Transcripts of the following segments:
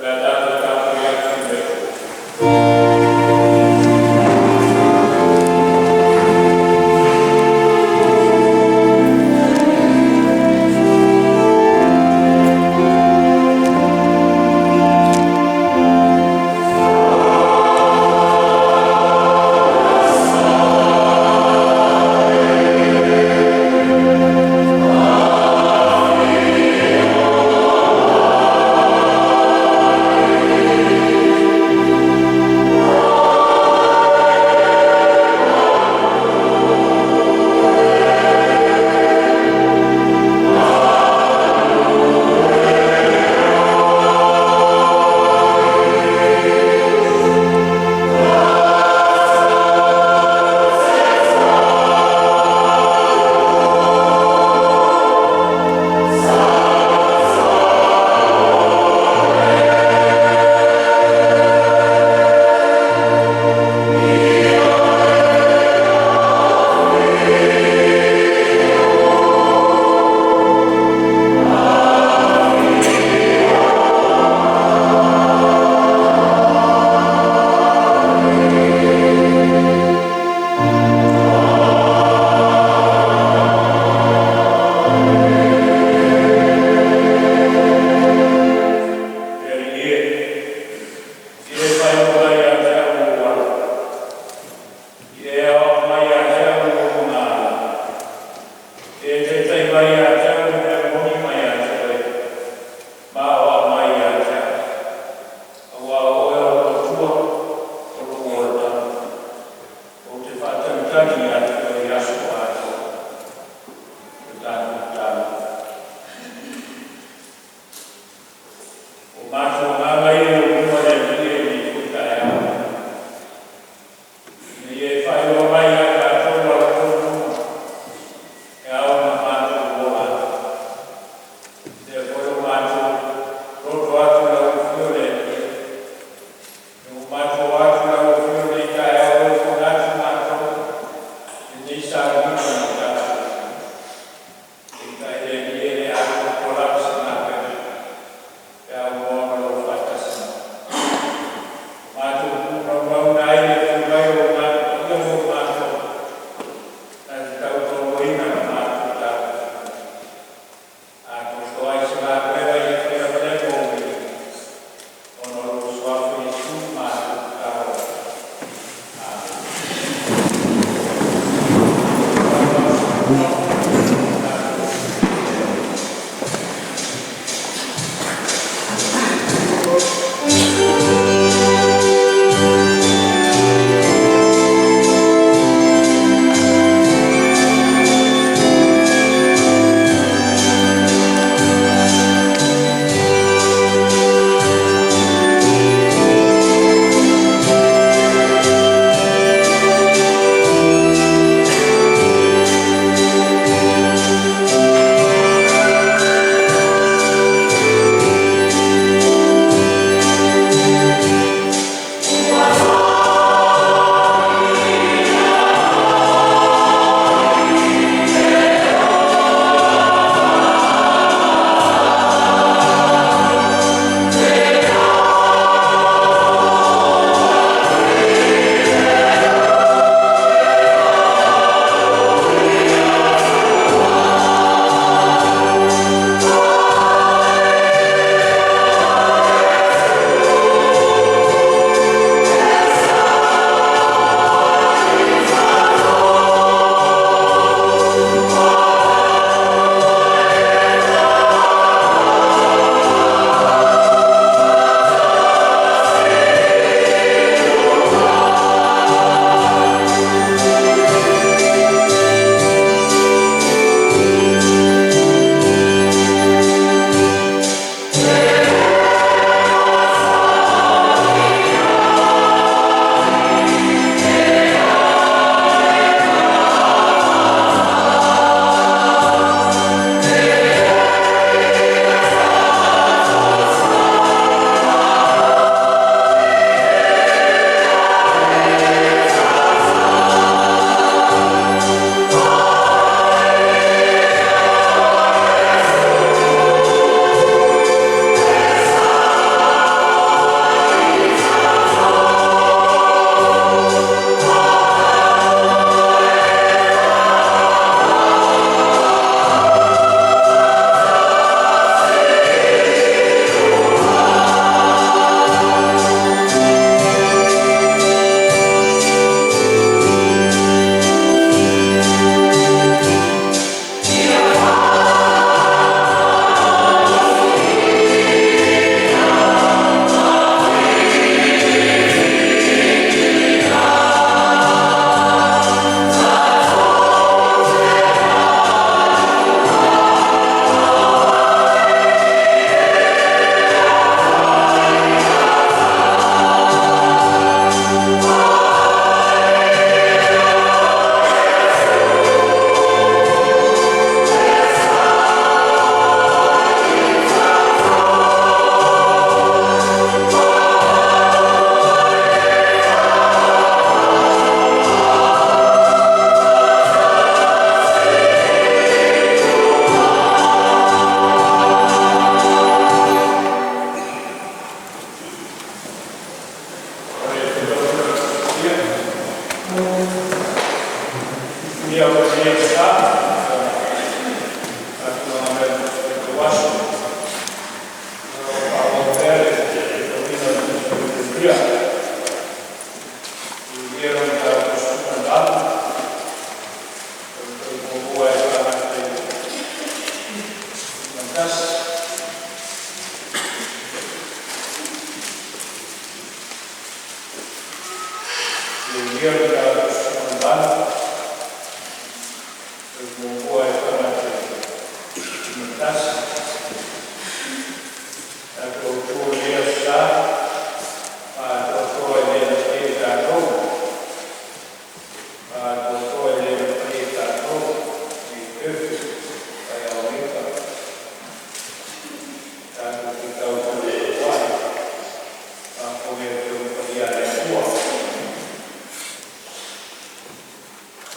Le a tatou tapuai atu i le Atua. Le Alii e, i e faailoa mai ia te a'u ou ala, i e aoao mai ia te a'u i ou lugaala. E te taitai mai ia te a'u i le mea moni ma ia te oe, ma aoao mai ia te a'u, auā o Oe o lo'u Atua, o lo'u olataga. Ou te faatalitali ia te Oe i aso atoa. O le tatou tatalo. O matou agaga ia i ou luma le Alii i lenei foi taeao, ina ia e faailoa mai ia i tatou ala tonu e ao ona matou ola ai. O lea foi ua matou loto atu i lau Afio le Alii, ina ua matou o atu i lau Afio i lenei taeao, e olioli atu matou.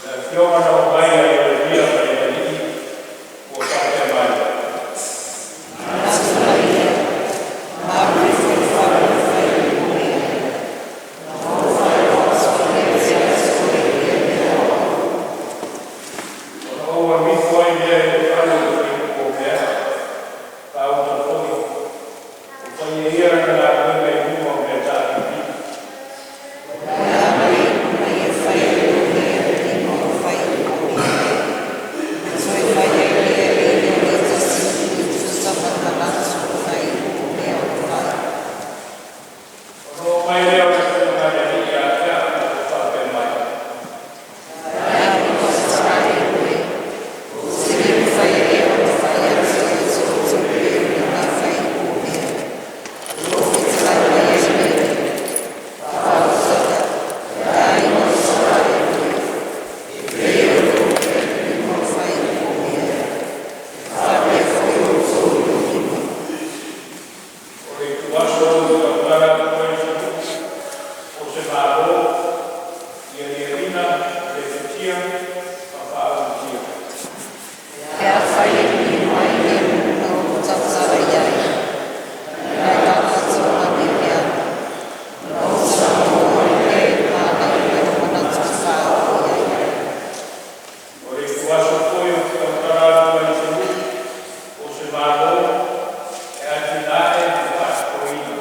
Afioga na oo mai ia Ieremia ma le Alii ua faapea mai, “Ona ou alu ifo ai lea i le fale o le faleupomea, faauta foi o faia e ia lana galuega i luga o mea tavilivili.” Ona oo mai lea o le Afioga a le Alii ia te au ua faapea mai, “O le ituaso ou te tautala atu ai i se nuu po o se malo, ia liaina, lepetia ma faaulutia. O le ituaso foi ou te tautala atu ai i se nuu po o se malo, e atinae ma faatotoina.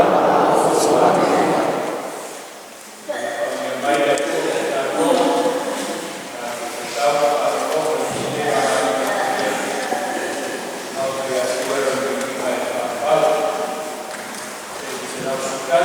Faamanuia mai le Atua i a tatou, tatou tatalo ma faalogologo i le sese ma le agaga paia. Maota ia te Oe le viiga e faavavau. 111.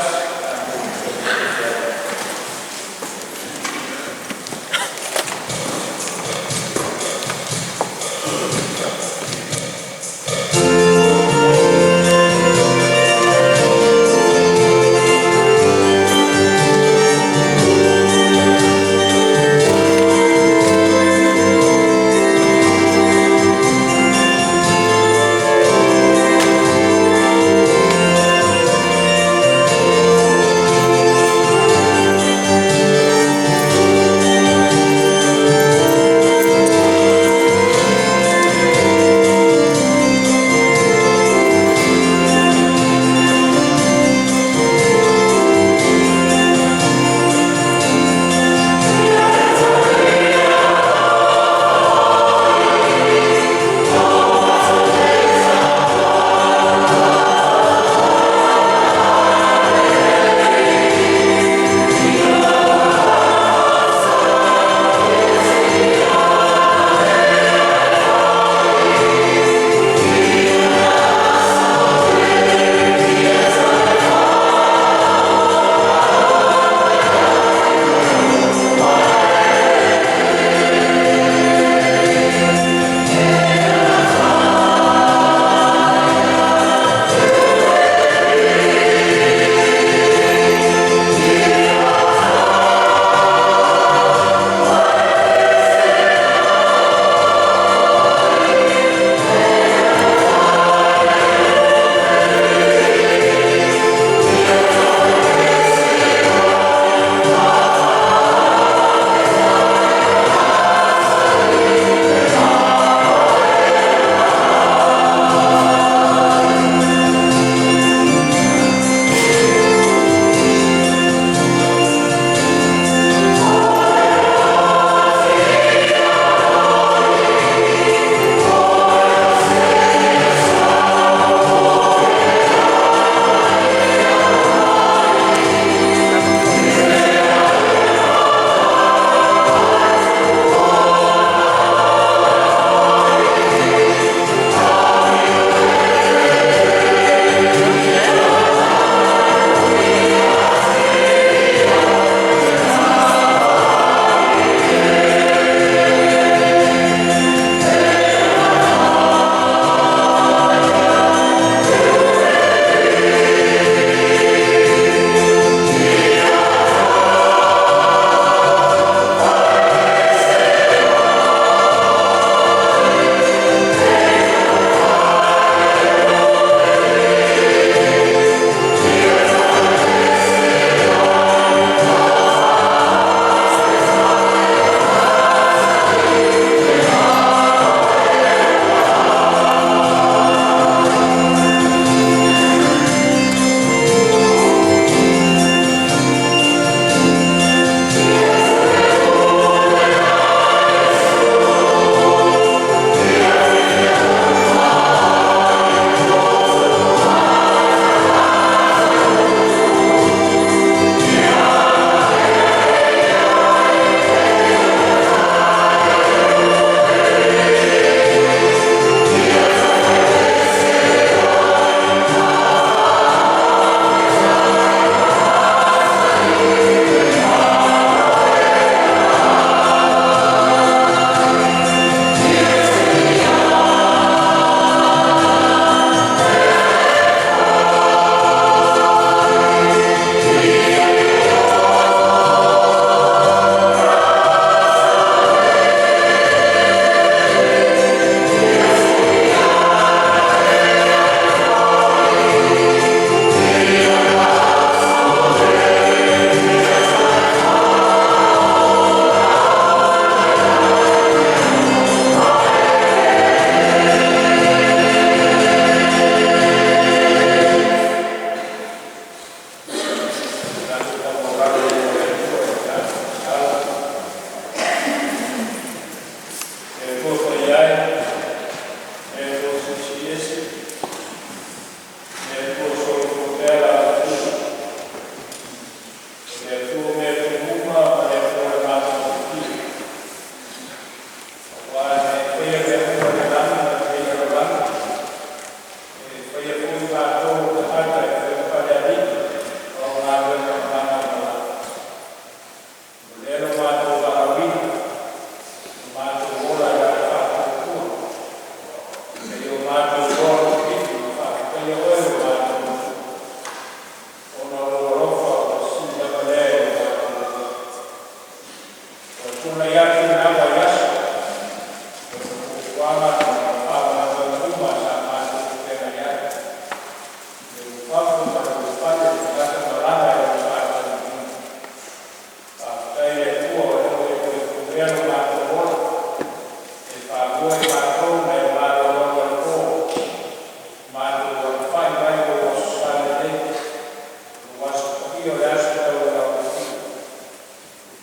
Paia o le aso taualaofia.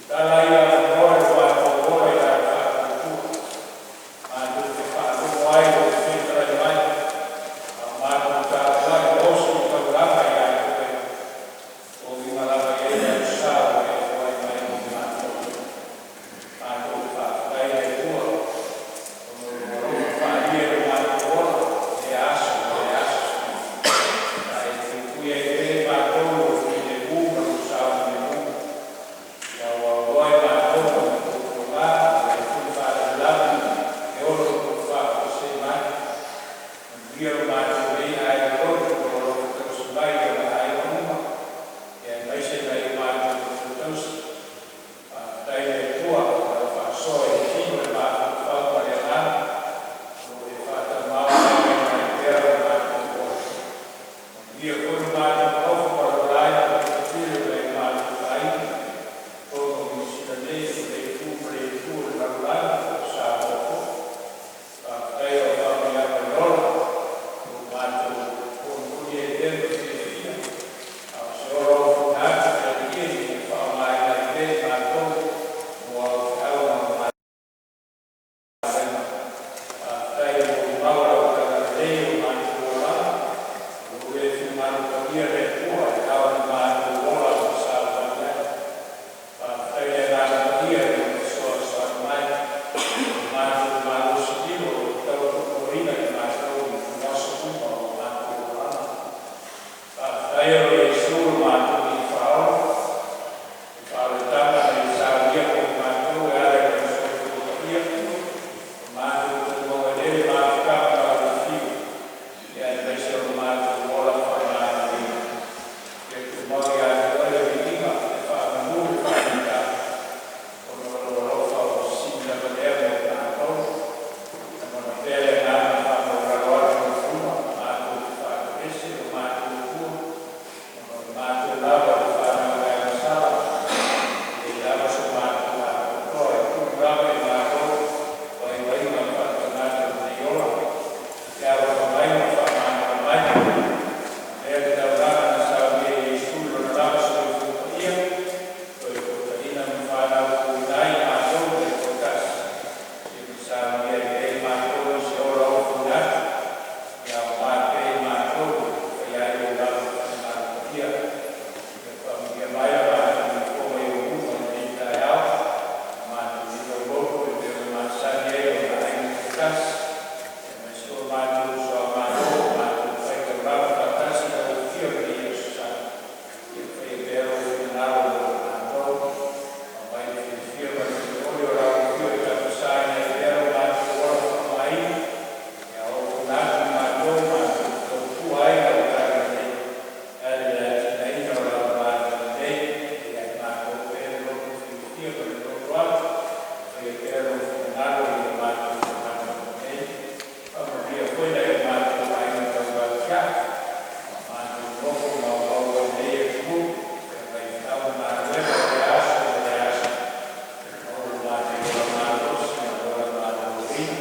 Tatala ai avanoa i lo matou ola i lau faatuatua, matou te faalogo ai i lou fetalai mai, a o matou tapuai ma osi le taulaga ia te Oe, e foliga lava e i ai le aso sa ua e foai mai ai mo matou. Matou te faafetai i le Atua ona o lou alofa faaalia i lo matou ola i lea aso ma lea aso. Sa e puipuia ai pea i matou i lou filemu ma lou saogalemu, ina ua auloa i matou ma tofogā o le a foi faalavelave e ono faafuasei mai. Manuia lo matou nei aiga lotu, lou alofa tausi mai i ona aiga uma, aemaise nai o matou uso tausi. Faafetai i le Atua i lau faasoa i le tino, le mafaufau ma le agaga, o lo o e faatamao ai pea lo matou ola. Manuia foi lo matou nofo ma lau malae i le toatele o nai o matou aiga i totonu o Niu Sila nei, o lea itu ma lea itu o le lalolagi, po o Samoa foi. Faafetai i lau faamanuiaga i le ola ua matou konikoni ai pea ma fiafia, a o se ola ofuina atu i le Alii ina ia faaaogaina ai pea i matou mo au feau ma au galuega. Faafetai i le molimau a lau talalelei i lo matou olaga, o loo le finagalo paia le Atua e ao ona matou ola ma savavali ai. Faafetai i le Agaga Paia i Lona fesoasoani mai, ua matou malosilima o lo o tautoaluaina i matou i aso uma o lo matou olaga. Faafetai o Iesu lo matou Alii Faaola, le faaolataga na e saunia mo i matou e ala i lou soifua paia, ua matou taumaua ai lea le mafutaga ma lau afio, aemaise o lo matou ola faamanuiaina. Ia tumau ia te Oe le viiga, le faamanu, le faamatagataga, ona o lou alofa ua sisini lava lea mo i matou. Lagona pea le agaga faamaualalo atu i luma matou te faatoese lo matou Atua, ona o i matou lava o le fanau agasala, e leai lava so matou atoatoa, e tumu lava i matou vaivaiga faaletagata o lenei ola. E alofa mai ma faamagalo mai. Avea le taulaga na saunia e Iesu i lona lava soifua paia, toe fuataina ma fanautuina ai i matou taitoatasi, ia ma saunia ai pea i matou se ola ofuina atu, ia aoga pea i matou e faia ai lou lava finagalo paia. Ia faamanuia mai la matou nofoga i ou luma i lenei taeao, matou lilou loto e pei ona masani ai ona aiga taitasi, aemaise o matou uso a Malo ua matou faitaulaga faatasi i lau afio i lenei aso Sa. Ia faia pea lou finagalo mo i matou. Aumai le fiafia ma le felioli o lau afio e tafasaina ai pea lo matou ola faamamaina, ia ofuina atu i matou matou te tautua ai lau talalelei e ala i le atinaeina o lau Malo lelei. Ia i matou pea le loto fiafia ma le loto atu e faia pea lou finagalo i o matou tagata nei. Faamanuia foi nai o matou aiga taulatia'i, matou nofo maumau ai i lenei atunuu, feagai ai ma galuega o lea aso ma lea aso. Maua lo matou ola malosi ma le ola maloloina.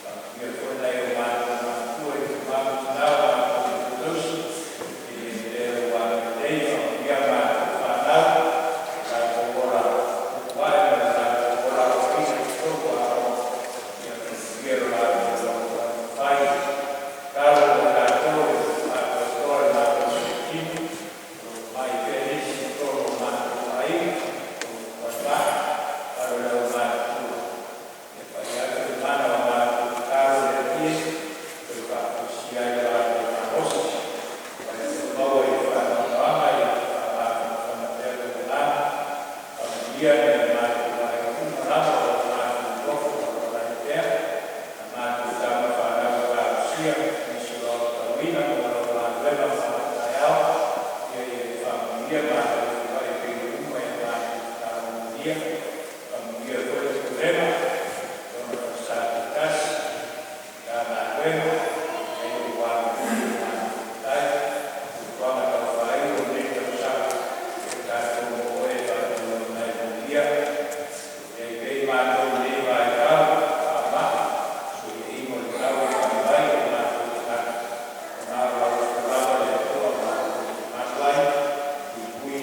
Faamanuia foi nai o matou matua i tama ma tina o matou tausi, ia i ai pea lou agalelei. Faamanuia matou fanau i latou ola tupuae ma le latou ola aoaoina i totonu o aoga. Ia manuia lo latou taumafai. Tatalo mo i latou e faatoatoa le malosi o le tino, o lo o mamai pea nisi i totonu o matou aiga, o falemai, alo i le aumatutua. Ia pai atu le mana o matou tatalo i le Alii e toe faafoisia ai lo latou malosi. Ua maua i le faanoanoaga ia faamafanafana pea lou agaga. Faamanuia nai o matou aiga uma lava o lo o matou nonofo ma malae pea, a matou tama fanau ua lalosia nisi o aotauina mo lau galuega malutaeao. Ia e faamanuia matou feiloai pea i luma ia matou tatalo molia. Faamanuia foi le pulega ona falesa taitasi Matagaluega ai lou agalelei o matou tai fuafuaga taufaaiu o lenei tausaga ia tatou o e faatauaina ai mulia i ai pea i matou i lenei vaitau faamai suiaiga o le tau e fai mai o matou tagata ona o lau alofa lava le Atua matou te malu ai puipui.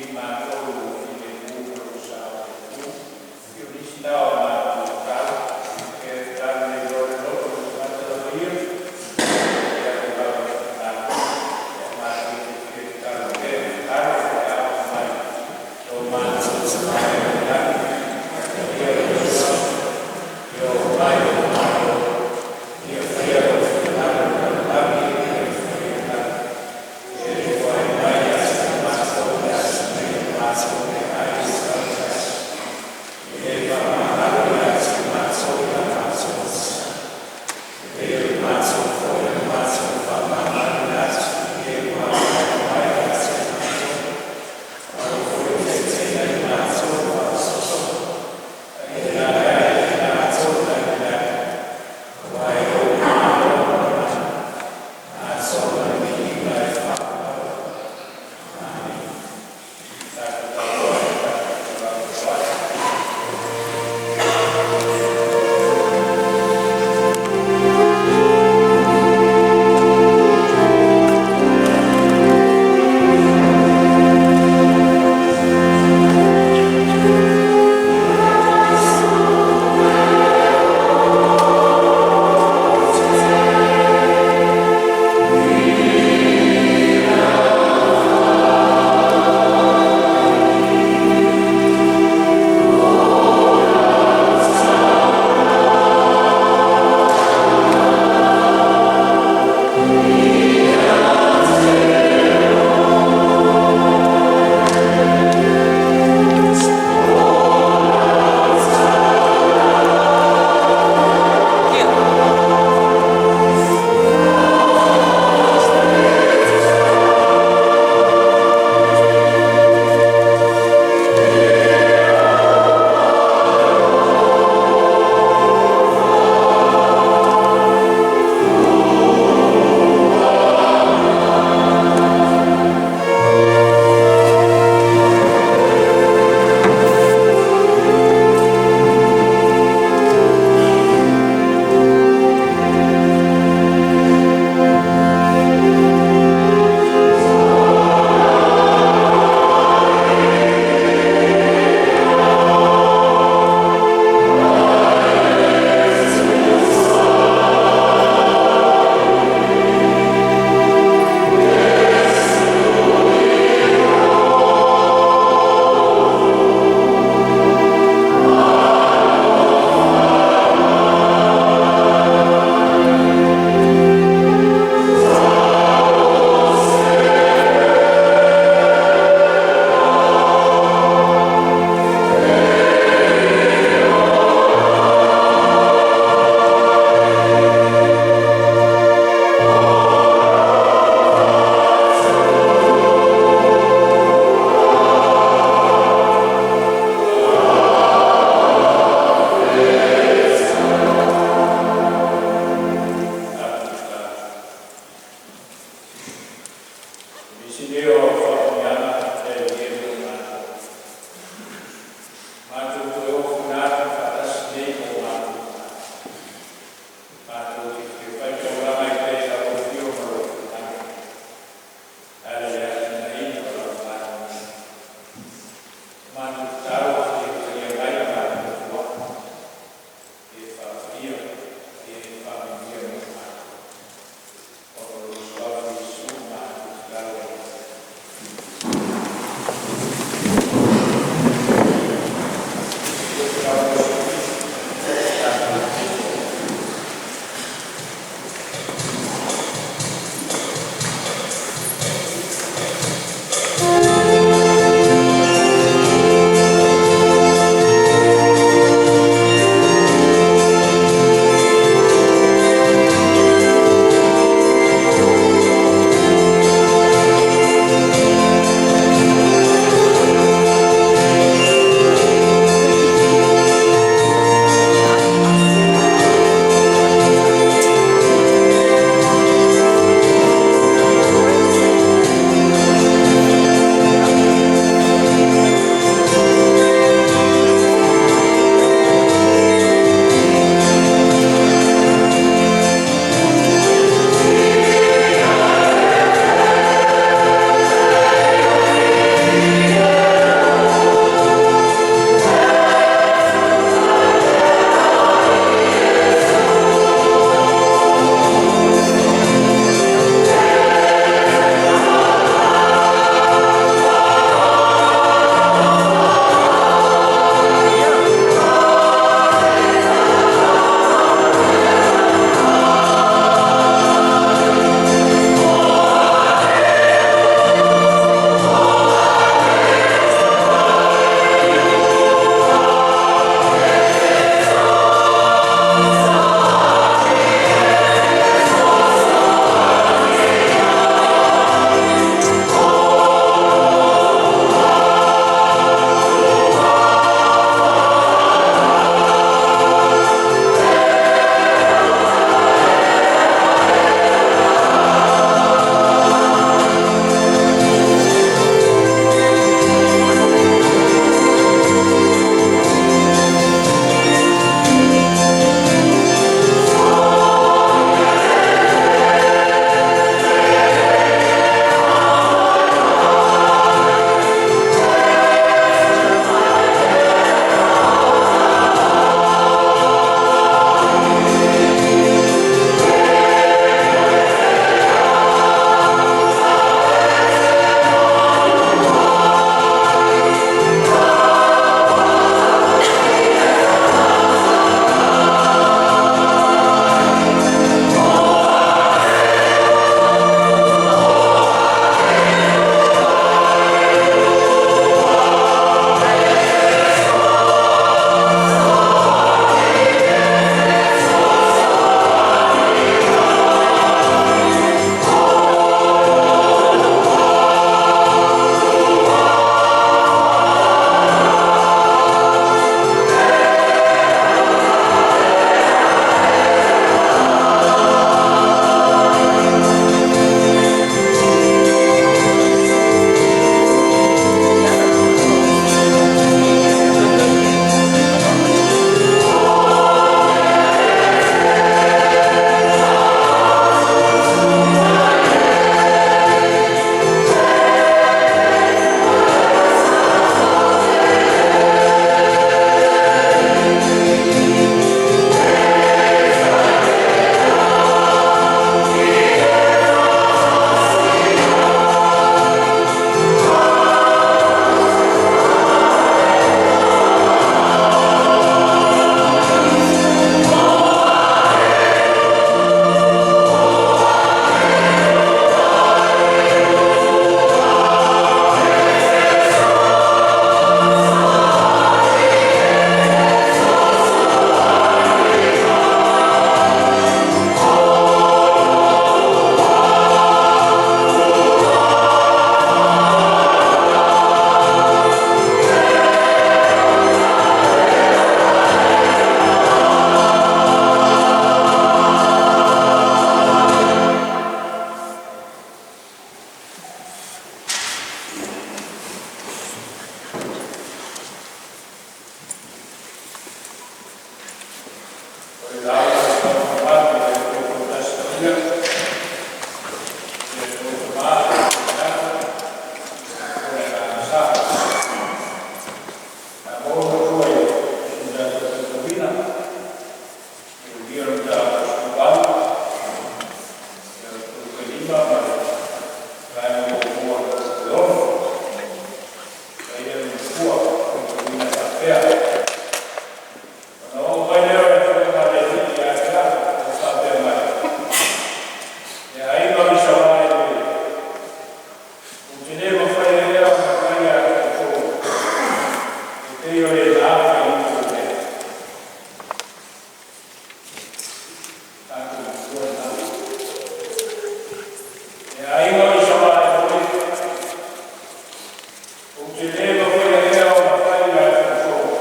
Ou te le mafaia ea ona fai le atoatoa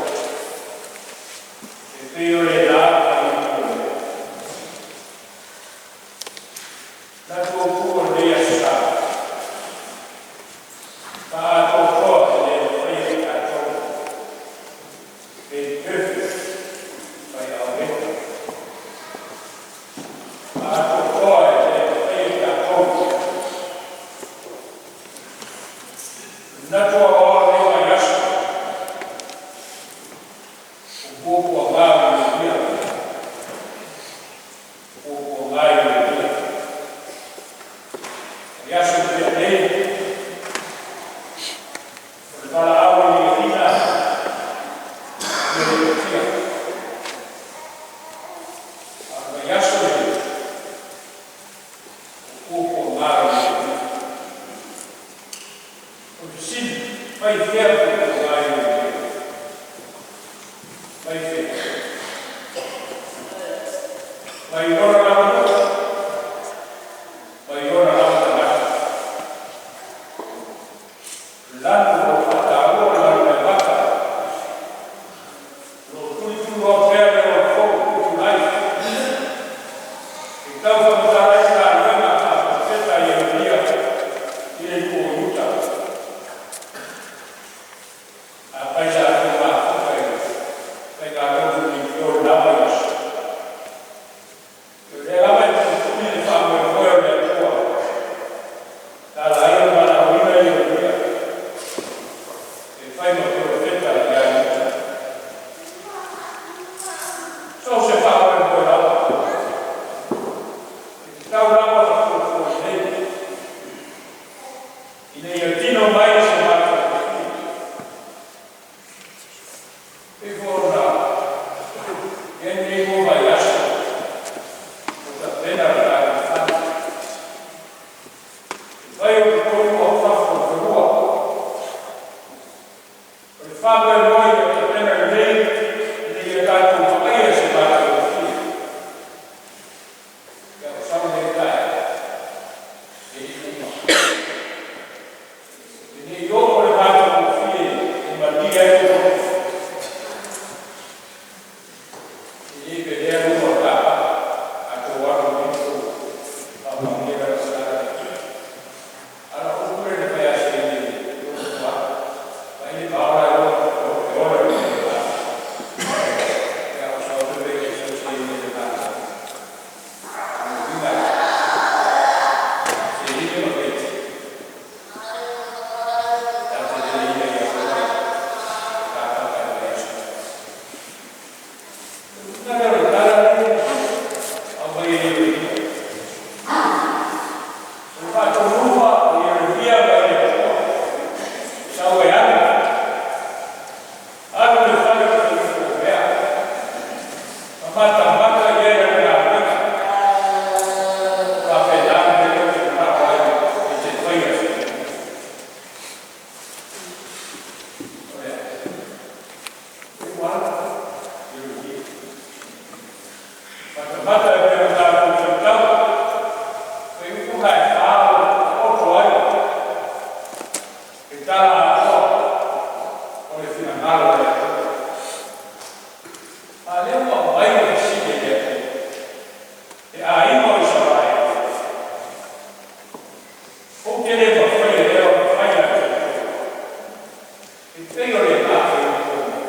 e pei o lena faaipoipo. Manatu autu o lenei aso Sa, faaatoatoa e le mafai e i tatou, made perfect by our Maker. Faaatoatoa e le mafai e i tatou. Manatu aoao o lenei vaiaso, o puapuaga o Ieremia, puapuaga a Ieremia. Vaiaso na tea nei, o le valaau a Eliaina ia Hesekia. A o le vaiaso lenei, o puapuaga o Ieremia. O le fesili, mai fea puapuaga a Ieremia? Mai fea? Mai ona lava nuu, mai ona lava tagata. Lanu o lo o faataua o le Galumalemata o lo o tulituliloa pea le ola fou, true to life. E tau faamatala ai galuega faaprofeta a Ieremia i le nuu o Iuta. Afai sa outou mafuta i le faiga leitio i lena vaiaso, o lea lava e tulituli le faamoemoe o le Atua na ala ai ona valaauina Ieremia e fai ma polofeta ia Iuta. So o se faamoemoe lava, e tatau lava ona fuafua lelei ina ia tino mai se matagofie. E pei ona i ai lenei 2 vaiaso o tapena le tatou fale. E fai o totonu a o fafo o le fanua. O le faamoemoe ia tapena lelei ina ia tatou vaaia se matagofie. Ia o sau nei taeao, e le i uma. E le i oo le matagofie e malie ai le loto. E le pelea luma o le kapata, a outou alo nei tou faamanuia le Aso. A na upu lea na fai a Seini i lou matua, vaai le paola e ola i le kapata. Ia o sau pe pe sau Seini i le malo. O le uiga, Seini ma Peti. Ta te le ina ia ola i kapata i le vaiaso. Na leo le tala lea, au mai e Ieremia. O le faatonuga o Ieremia mai le Atua. Sau e alu, alu i le fale o le faifomea. Ma matamata i ai ana galuega. Faapena le mea lea ou te manao ai e te faia. O lea, ua alu Ieremia. Matamata e pei ona tatou faitau. Fuaiupu na e 4 o oto ai. E tala atoa o le finagalo o le Atua. A lea ua aumai le fesili e le Atua. E aiga o Isaraelu. Ou te le mafaia ea ona fai le atoatoa e pei o lena faaipoipo.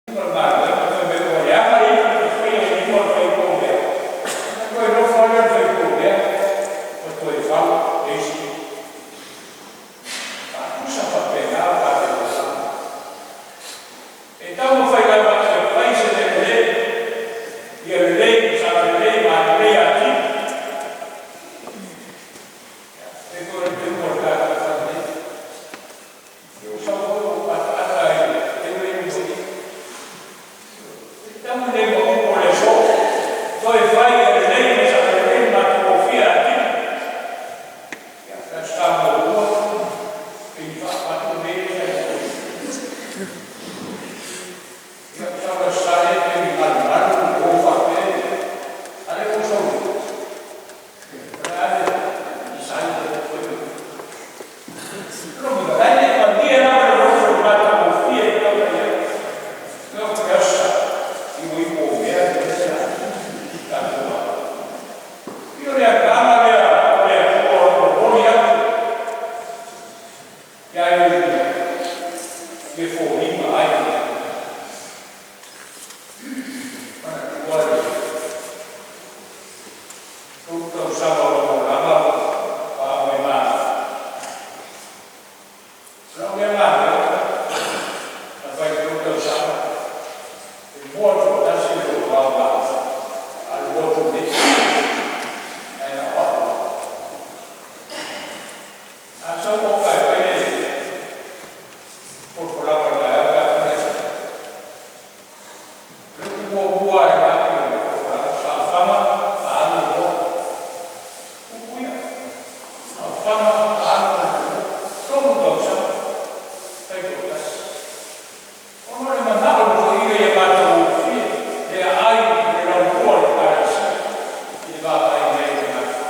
Ma le galuega fai mai ua leaga le ipu na faia i lima o le faipomea. Na toe nofo lea le faipomea ma toe fau le isi. Fana alo tolu tausaga taitoatasi ona o le manao o le toeaina ia matagofie le aai i le lautoa o le Ekalesia i le vaavaai mai a tagata.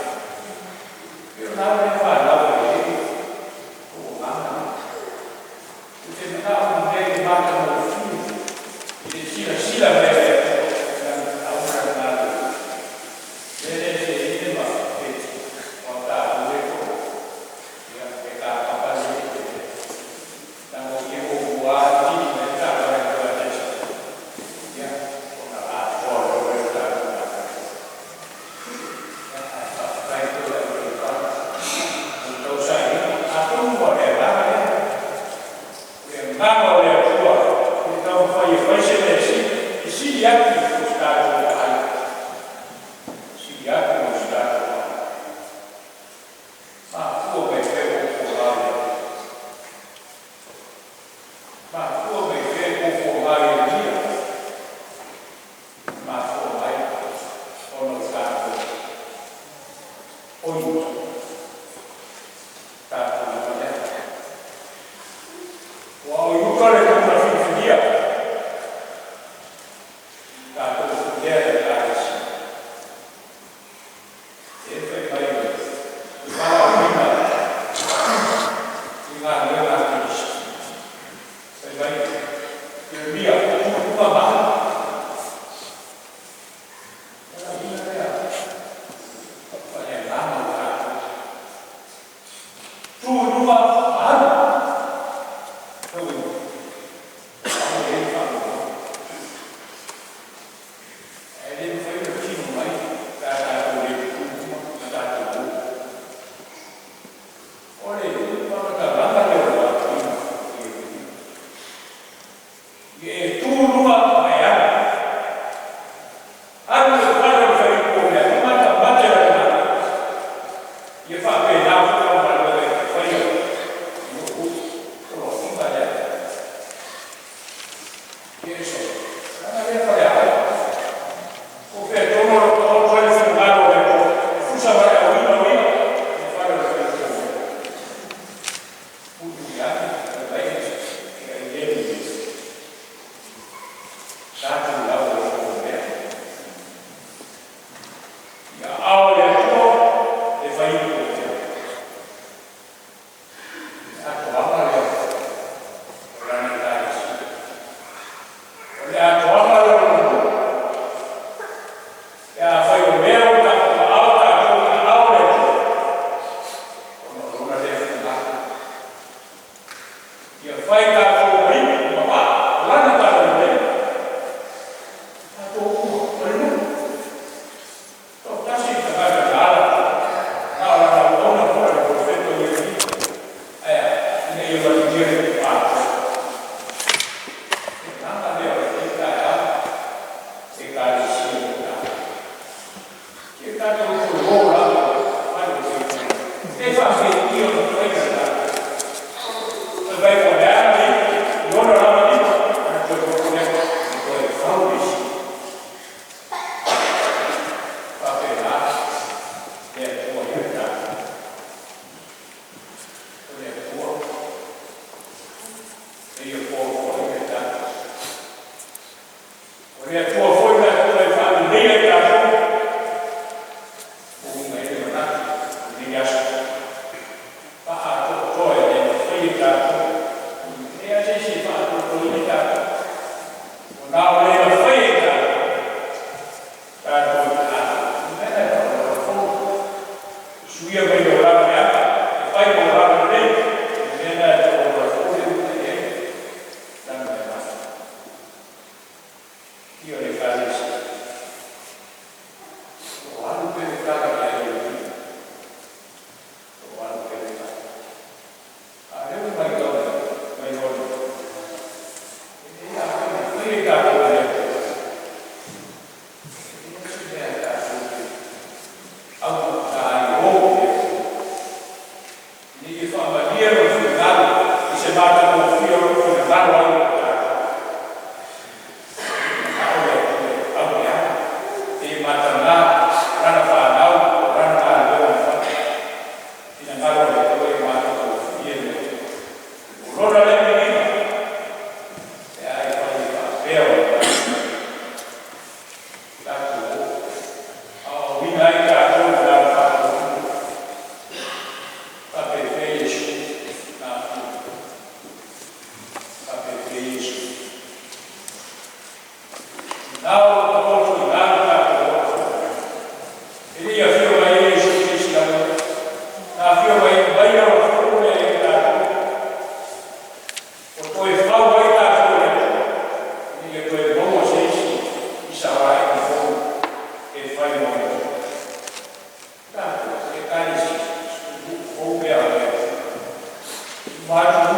E pei o lena lea e fanau mai ai lou agaga lea. Ou te manao mea ia matagofie i le silasila mai a le Atua i lana aao ma lana galuega. O le mea lea e seei ma Peti aua o tatou lea e toalua, ia, e tapapa le leaga o i e muamua lava kili mai ai le taavale a le Ekalesia, ia, ona atoa loa lea o le tatou galuega. Ia, ae faafetai foi i le aufaigaluega mo le tausailiga. Atonu ua o le agaga lea, o le agaga o le Atua i le taumafai e fai se mea sili, e sili atu i se tatou vaai, sili atu i se tatou vaai. Mafua mai pea ua ou folau i ai. Mafua mai pea ua ou folau Ieremia. Mafua mai ona o tatou oi tatou lava lea. Ua o i uta le nuu na filifilia, tatou pulea le Ekalesia. E fai mai le valaauina i galuega a Keriso. Fai mai, Ieremia, tu i luga ma alu. Valaauina lea faaleagaga o tatou. Tu i luga ma alu. Tau i aua e i ai le faamoemoe. Ae le mafai ona tino mai pe a tatou le tutu i luga ma tatou o. O le faamatalaga lea o le valaauina o Ieremia. Ia e tu i luga ma e alu. Alu i le fale o le faiupu o mea ma matamata i lana galuega. Ia faapena foi lau galuega e te faia i lou nuu. Poloaiga lea. Ia e sole, leaga lea faleaoga. Po o fea tonu o lo o taoto ai le finagalo o le Atua e tusa ma le auina o ia i le fale o le faiupu o mea. Mulimuli ane, fai mai e le lelei. Tatou lava o mea. Ia aao o le Atua le faiupu o mea. Le atoaga lea o lana Ekalesia. O le atoaga lea o lona nuu. Pe afai o mea ua tatou aao tatou i aao o le Atua, ona o lona lea finagalo. Ia fai tatou ma ipu ma vaa o lana talalelei. Tatou uma o le nuu. Toatasi le tagata na ala, na o lana auauna foi o le perofeta o Ieremia. Ae a? Ina ia manuia le nuu atoa. Le agaga lea o lenei taeao, Ekalesia o tatou. Ia tatou toe o lava i le fale o le Atua. E faapei ona faia tatou. Fai mai ua leaga le ipu i ona lava lima, ona toe toto lea, toe fau le isi. Faapena le Atua ia tatou. O le Atua e ia folafolai tatou. O le Atua foi na tulai faalelei ai tatou, ua uiga ai le manatu i lenei aso. Faaatoatoa e le mafai e tatou, e leai lava se isi e faaatoatoaina tatou. O na o le na faia i tatou, tatou te atoatoa. O le mea lena e faaoloolo fou. Suia mai le olaga leaga, e fai ma olaga lelei, o le mea lena e faaoloolo fou le uiga i ai lana mea mata. Ia o le Ekalesia, o alu pea le tala ia Ieremia. O alu pea le tala. A o lea ua matau mai ona, e leai afai na faia i tatou e le Atua, e leai se mea tatou te augata ai e o i le Atua. Uma atu.